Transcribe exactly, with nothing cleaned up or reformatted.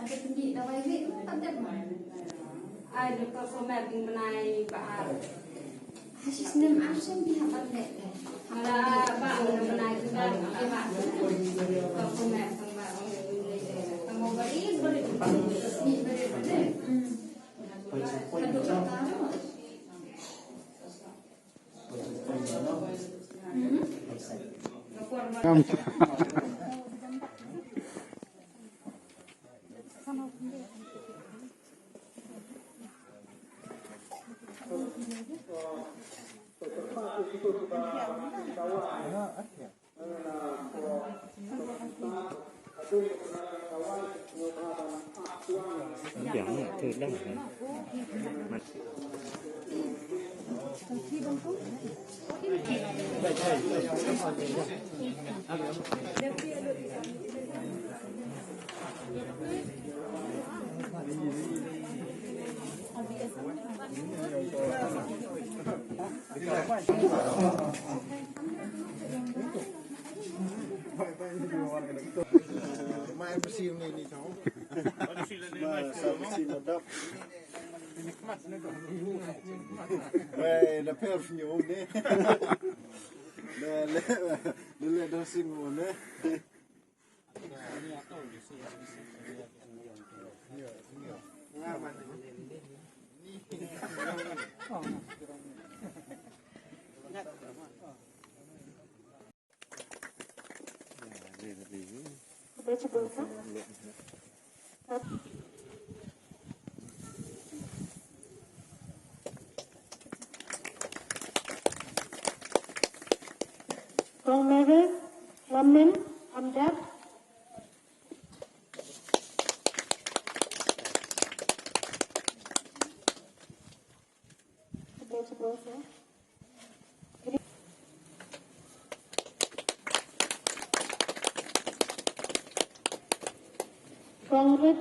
Ada tunjuk dawai wei, tak ada mai. Ai, dekat somat di menai bahar. Hasis nem asam di hapan dek. Ala ba menai juga, dia ba. Dekat somat, tambah, tambah beri, beri, beri, beri. Aduh, tak tahu. Mai bersih ni ni tau. Mai sa bersih madap. Mai da per senyum ni. Da le da le da senyum ni. Kong Mary Lamnin Amdap. Kong Rit